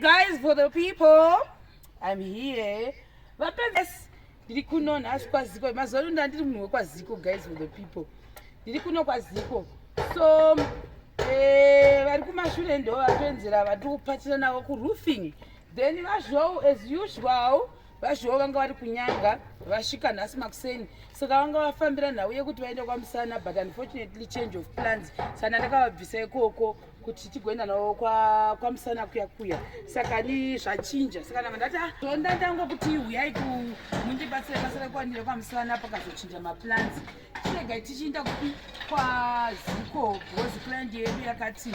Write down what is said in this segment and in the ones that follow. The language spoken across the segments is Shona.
Guys, for the people, I'm here. Vapes, ndiri kuno nhasi kwaZiko. Mazuva ano ndandiri munhu wekwaZiko, guys, for the people. Ndiri kuno kwaZiko. So, vari kumashure ndo vatoenzera vatiri kupatira navo kuroofing. Then vaZhou, as usual, vaZhou vanga vari kunyanga, vasvika nhasi makuseni. Saka vanga vafambira nhau yekuti vaende kwaMusana, but unfortunately change of plans. Saka ndakavabvisa ikoko kuti tigoenda navo kwaMusana kuya kuya. Saka ni zvachinja. Saka ndanga ndati ah, ndango kuti huyai mundibatsire basa rekuwandira kwaMusana, pakazochinja maplans. Chiregai tichiinda kupi? KwaZiko, because client yedu yakati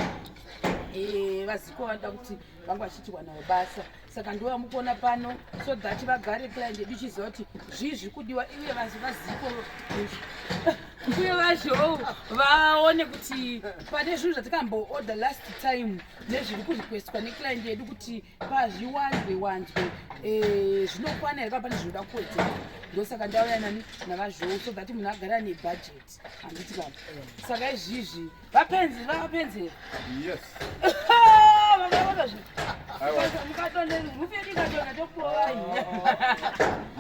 vaZiko vanoda kuti vanga vachiitirwa navo basa. Saka ndo vamukuona pano, so that vagare client yedu ichiziva kuti zvii zviri kudiwa, uye vaZiko uye vaZhou vaone kuti pane zvinhu zvatikamboorder last time nezviri kurequestwa neclient yedu kuti pazviwanzwe wanzwe, zvinokwana here, pane zvinoda kuwedzera. Ndosaka ndauya nani navaZhou, so that munhu agara nebudget, handiti kana? Saka izvizvi vapenzi vapenzera. Yes. Roof yedu ikadonha tokurovai,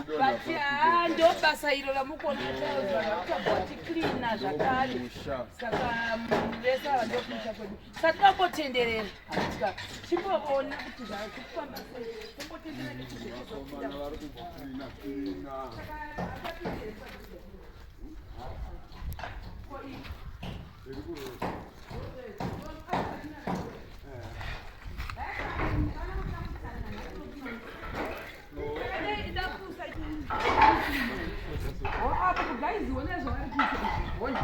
but haa, ndo basa iro ramukuona, tiles vanhu vakutabva vachicleana zvakare. Musha. Saka vese ava ndokumusha kwedu. Saka tinambotenderera, handitika chimboona kuti zvakufamba sei, tombotendera Vakomana vari kucleana cleana. Iri kurova. Apo guys, ona zvavari kuita izvi, ona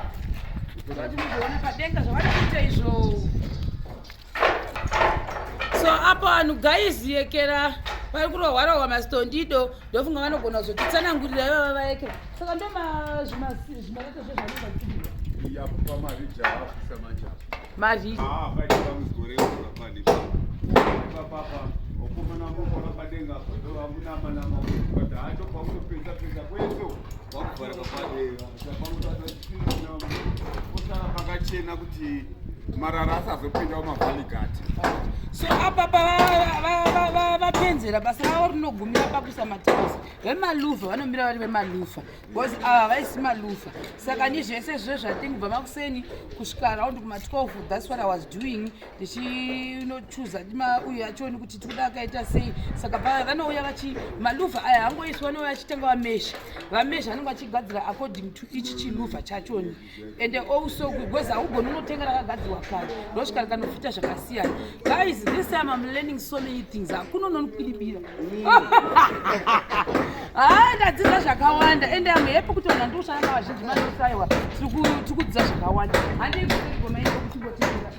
kuti muzoona padenga zvavari kuita izvo. So apo vanhu guys, yekera vari kurohwa rohwa mastondido, ndofunga vanogona kuzotitsanangurira ivava vayekera. Saka ndo zvimarata zvezvanenge vachidiwa. Apo pamarija afisa manje apo. Marija. Ah, paita dambudziko remvura pane. Papapa, wakomana munoona padenga apo ndo vamunama nama, but hacho paunopedza pedza kwese wakuvharika padenga. Saka posara pakachena kuti marara asazopinda mumavhaligati. So apa vapenzera basa ravo rinogumira pakuisa matiles. Vemalouver vanomira vari vemalouver, because ava vaisi malouver. Saka ni zvese zve zvatingubva makuseni kusvika around kuma12, that's what I was doing, ndichinochuza uyu achoni kuti tikuda akaita sei. Saka vanouya vachi malouver aya hangoiswa, vanouya vachitanga vamesha, vamesha, vanenge vachigadzira according to each chilouver chachoni. And also because haugoni unotenga rakagadzirwa kare, rosvika rikanofita zvakasiyana. Guys, this time I'm learning so many things. Hakuna unonikwidibira. Ha, ndadzidza zvakawanda and am happy kuti vanhu vandikushanda vazhinji manosaiwa, tiri kudzidza zvakawanda. Handikuigoma iko kuchingotengera.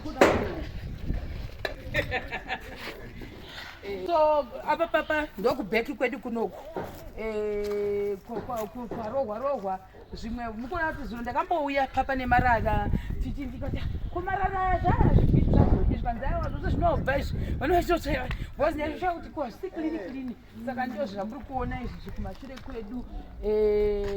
So apa papa ndokubheki kwedu kunoku. Kwarohwa rohwa zvimwe, mukuona kuti zvino ndakambouya papa nemarara titi, ndikati ko marara aya zvaya zvazodi, zvikanzi aiwa, zvose zvinobva izvi, vanhu vachitotsvaira because ndashaa kuti ko zvisi clean clean. Saka ndo zvamuri kuona izvi kumashure kwedu.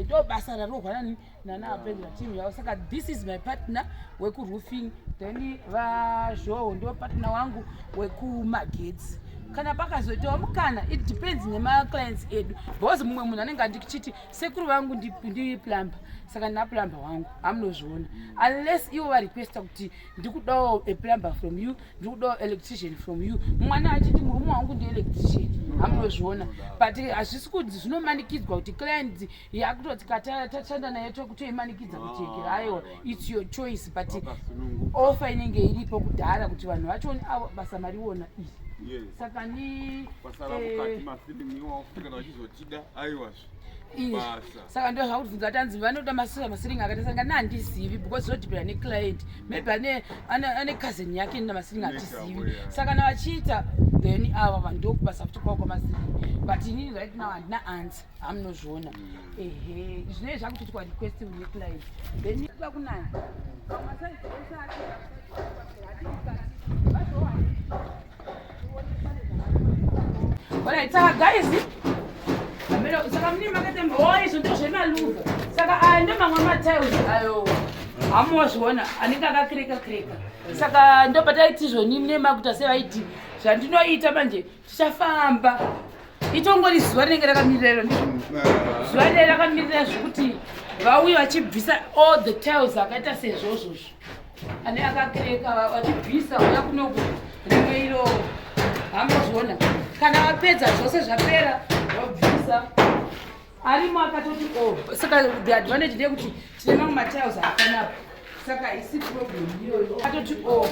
Ndo basa rarohwa nani nana apendera team yavo. Saka this is my partner wekuroofing, then vaZhou ndo partner wangu wekumagetsi. Kana pakazoitawo mukana, it depends nemaclients edu, because mumwe munhu anenge andichiti sekuru vangu ndiplumber, saka ndina plumber wangu, hamunozviona, unless ivo varequesta kuti ndikudawo a plumber from you, ndikudawo electrician from you. Mwana achiti murume wangu ndielectrician, hamunozviona, but hazvisi kunzi zvinomanikidzwa kuti client yakutoti tashanda naye tokutoimanikidza kuti yekera. Aiwa, it's your choice, but Wakasununguka. Offer inenge iripo kudhara kuti vanhu vachoni avo basa mariona iri. Saka ni Kwasara mukati maceiling iwawo futi kana vachizotida, aiwazve. Basa. Saka ndo zvakubvunza tanzi vanoda maceiling akaita sanga nandizivi, because zvodhipira neclient, maybe ane cousin yake ina maceiling hatizivi. Saka kana vachiita, then ava vanhu ndokubasa futi kwavo kwamaceiling, but inini right now handina answer, hamunozviona. Ehe, zvinenge zvakutoitwa request neclient, then kuda kunaya masaizi ese acho hatidi. Alright, saka guys, saka mune makatemba o izvo ndo zvemalouver. Saka aya ndo mamwe matiles ayo hamozviona anenge akakreka kreka. Saka ndo pataiti zvoni mune makuta sevaiti. Zvandinoita manje, tichafamba, itongori zuva rinenge rakamirira iro, ndizvo zuva rinenge rakamirira zvekuti vauye vachibvisa all the tiles akaita sezvozvozvo ane akakereka, vachibvisa uya kunoku rimwe iro, hambozviona. Kana vapedza zvose, zvapera, vabvisa arimo akatoti o. Saka the advantage ndeyekuti tine mamwe matiles akanapa, saka isi problem iyoyo atoti o.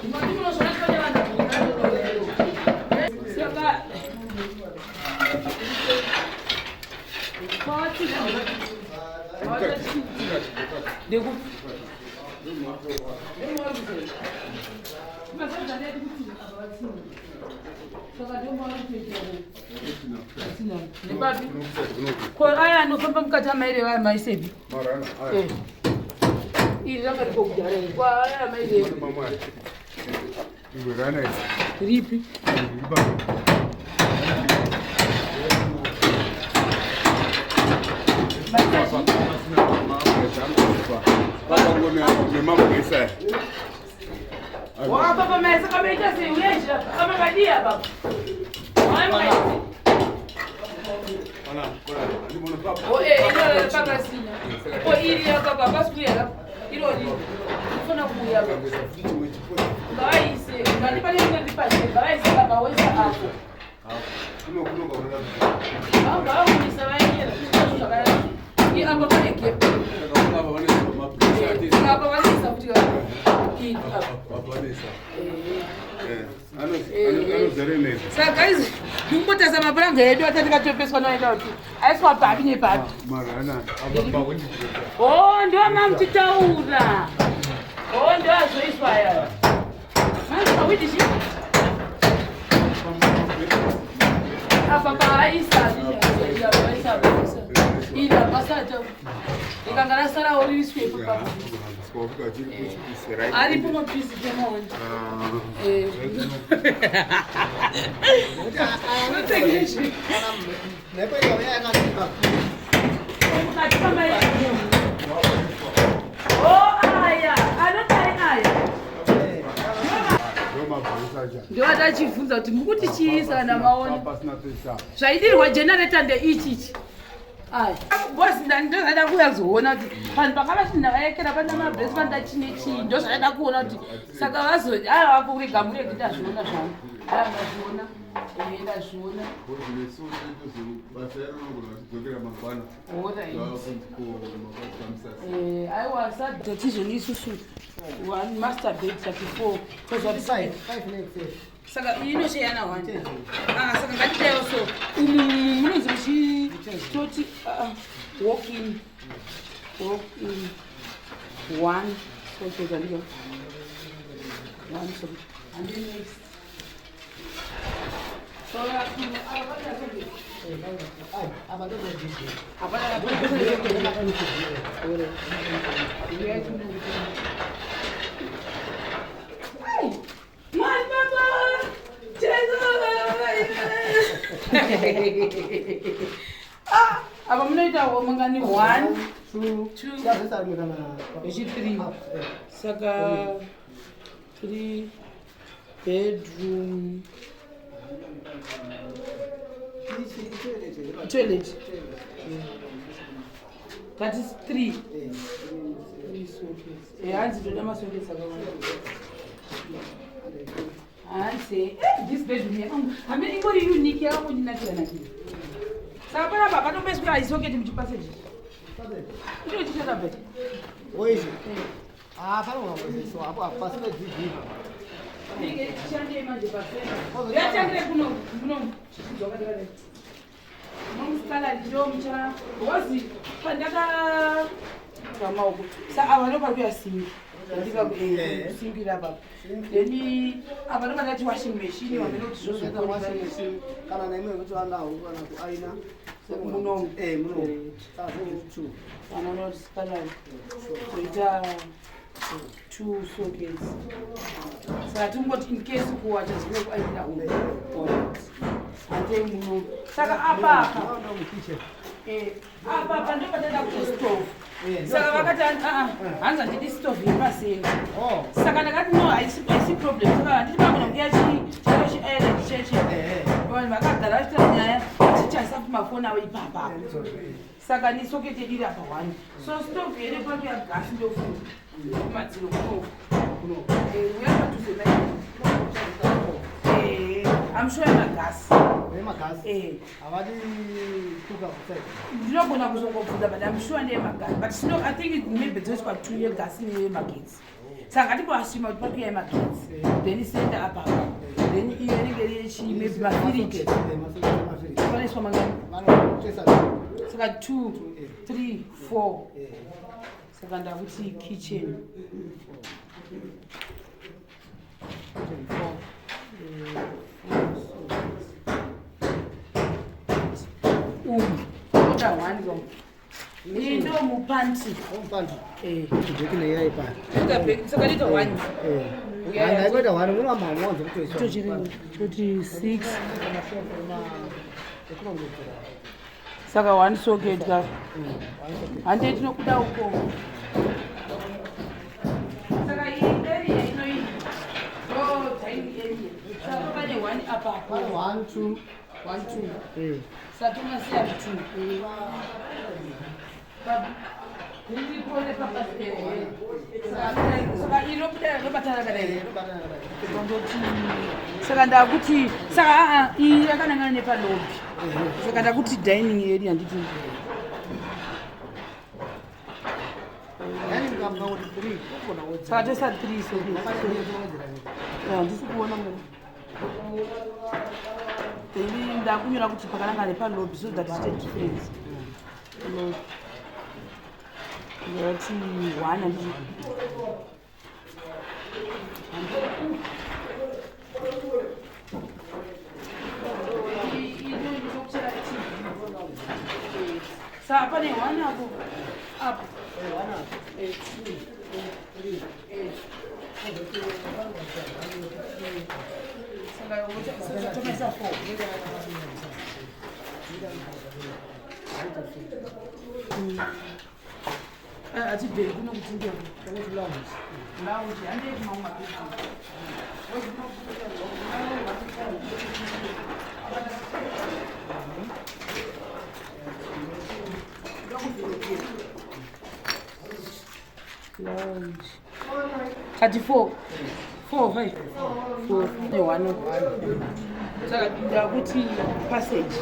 Munozviona pane vanhu, saka kwawati ndekupi? Saka nepapi ko aya anofamba mukati amaire, aya maisepi? Iri ranga riko kudhara iri, kwa aya amaire ripi? Maitachi? Nemabhesa. Wapapa maisa kamaita sei? Uyezha amakadii apa? Wai. O, iro pakasina. O, iri apa pasi kuuya ka irori rifana kuuya pa. Ngavaise ngandi pane rimwe riri pasi, ngavaise apa, woisa apo. Ngavauyisa vaendera zvakanaka. I apa pane gap. Apa vanoisa futi ka iri apa. Anozaremedza. Saka guys, ndikumbotasa mapuranga edu atati katopeswa naita kuti aiswa papi nepapi. Marana. O, ndo mamuchitaura. O, ndo azoiswa aya manje pawidi chi apa paaisa iri apasata ikanga rasarawo riiswepo papo. Aripo mapisi temaona. Unotengeshi mhepo ikauya yakasimba. Mukati pamai. O, aya anodai aya. Ndowatachibvunza kuti mukuti chiisa kana maona. Pasina pesa. Zvaidirwa generator ndeichichi aya bosi, ndozvada kuyazoona kuti vanhu pakava chinhu pana mabhesi panoda chine chii, ndozvadada kuona kuti saka vazo aya vakurega murege. Ndazviona zvangu, aya ndazviona. Ndazviona. Basa rinogona kudzokera mangwana. Alright. Aiwa, sadotizvoni isusu one master bed 34. Five, five next. Saka iyi inosheyana one. Ah, saka ngatidaiwo so umu munonzi muchi toti walk in, walk in one socket, andika one socket and then next. So apa pane socket. Apa ndozodii? Hapana. Alright. Ai, Mwari baba, Jesu. Ah, apa munoita mangani? One, two, two, chazoisa rimwe kana echi three. Half, eh. Saka three bedroom. Ichi itoilet here? Toilet. That is three. Three sockets. Hanzi toda masockets akawanda. Hanzi this bedroom yakangu hame ingori unique, yakangondinakira nakira. Saka panapa patombeswira isocket muchipassage icho chichakabva. Oizvi ah, panongamboiswa apo apo pasi pedhivhi. Inge tichandei manje pasena yatangire kuno kuno chichidzoka nomusikala ndo mucha because pandaka pamaoko sa ava ndo pari kuya singi ndika singira apa, then apa ndo pandati washing machine wamene kuti Zvozoita washing machine kana naimwe yekuti vanawo kana kuaina. Munomu. Eh, munomu. Saka zvinenge two. Kana nosikala toita two sockets, saka tingoti in case kuwacha zvine kuaina umu. Alright, handei munomu. Saka apapa Naona mukitchen. Eh, apa pa ndopatenda kuti stove. Saka vakati ah, ah, hanzi handidi stove yepasenga. Oh. Saka ndakati no, haisi haisi problem. Saka handiti pagona kuya chiro chiisland cheche. Vanhu vakagara vachitaura nyaya vachichaisa mafoni avo ipapa. Saka ni socket yedu iri apa one. So stove yedu pakuya gas ndofunga. Kumadziro kuno. Eh, uya padhuze nai. Eh, I'm sure yemagasi. Vemagasi. Eh. Havadi kuka kuside. Ndinogona kuzongobvunza, but I'm sure ndeyemagasi, but sino I think maybe dzoiswa two, yegasi neyemagetsi. Saka ngatimboasima kuti pakuya yemagetsi, then senda apapa, then iyo inenge iri yechi maybe mafiriji. Mafiriji. Panoiswa mangani? Vanotoisa. Saka 2, 3, 4. Saka ndakuti kitchen. 4. Umu oda one ko, iyi ndo mupantry. Omupantry. Eh. Bheki neyai pa. Toita bheki, saka ndiita one. Eh. Hanga ikoita one muna mamwe wanze kutoiswa. Toti 6. Mashelf ekurongedzera. Saka one socket ka. One socket. Handei tinokuda uko. Saka iyi area inoyi ndo dining area. Saka pane one apapo. Pane one, two. One, two. Eh. Saka tonasiya two. Riripo nepapasere. Saka inobuda inobatana kadai. Ndoti saka ndakuti, saka aa, iyi yakanangana nepalobby, saka ndakuti dining yedu, handiti? Yani mukamuka kuti three, kugona wedzera. Saka toisa three socket. Wedzera. Handisi kuona mo. Then ndakunyora kuti pakananga nepalobby so that tiite difference. Lobby. Ndati one, handiti? Saka pane one apo apo. Eh, one apo. Two. Three. Saka tomaisa four. Hatibveri kuno kuti ndio Kuti lounge. Lounge. Handei kumamwe mabedroom. Lounge. 34, 4, 5, 4 ne1. Saka ndakuti passage.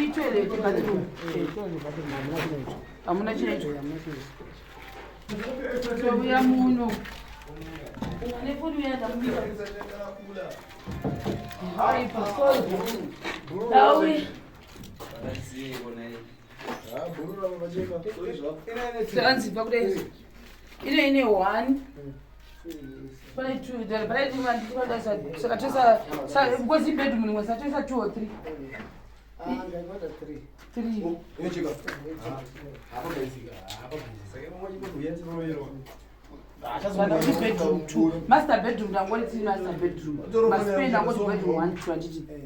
Itoilet, bathroom. Eh, toilet, bathroom, hamuna chinoitwa. Hamuna chinoitwa. Eh, hamuna chinoitwa. Touya muno nefoni uya ndamubika. Aipa, dauya. Takanzipa kudai, ine one, pane two, pane two. Saka toisa, because ibedroom rimwe, saka toisa two or three? Ah, ndaikuita three. Three. Saka kuti bedroom two, master bedroom ndangoti tiri master bedroom, maspare ndangoti bedroom one, two, handiti? Eh,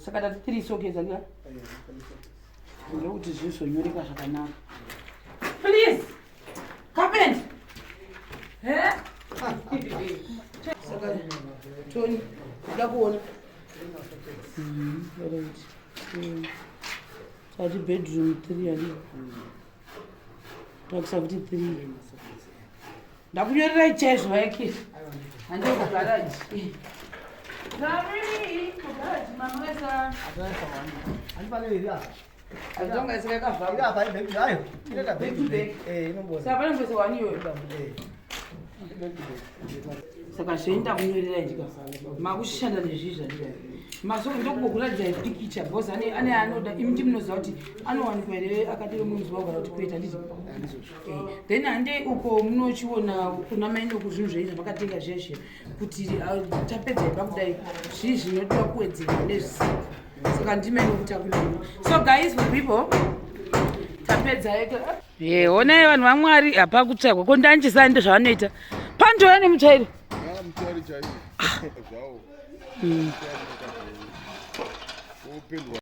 Saka tati three sockets, andika? Eh, Ndokuti zvizonyoreka zvakanaka. Please carpet. He, saka Tony uda kuona. Right. Tati bedroom three, andi takusa kuti three. Ndakunyorerai chaizvo vaike. Handei kugaraji. Nari kugaraji mamakaisa. Hataisa one. Handi pane iri apa. Azongaisika. Iri Yakavharwa. apa back to ayo. Inoita Back to back. Eh, inombona. Saka panongoisa one iyoyo. Eh. Back to back. Saka zvoenda kunyorera ndika makushanda nezvizvi zvandika maso ndokugokuratidzai pikicha because ane anoda. Imi ndi munoziva kuti anowanikwa here akadero munhu wagara kuti kuita, handiti? Eh, then handei uko munochiona kuna mainoku zvinhu zvei zvamakatenga zviya kuti ah, tapedza imba kudai, zvii zvinodiwa kuwedzerwa nezvisipo. Saka ndimainoku takunema. So guys, for people, tapedza. Ye, honai vanhu vaMwari, hapa kutsvagwa ko ndanjisa ndo zvavanoita. Pandouya nemutsvairo. Ah, mutsvairo chaiwo. Zvawo. Opendwa.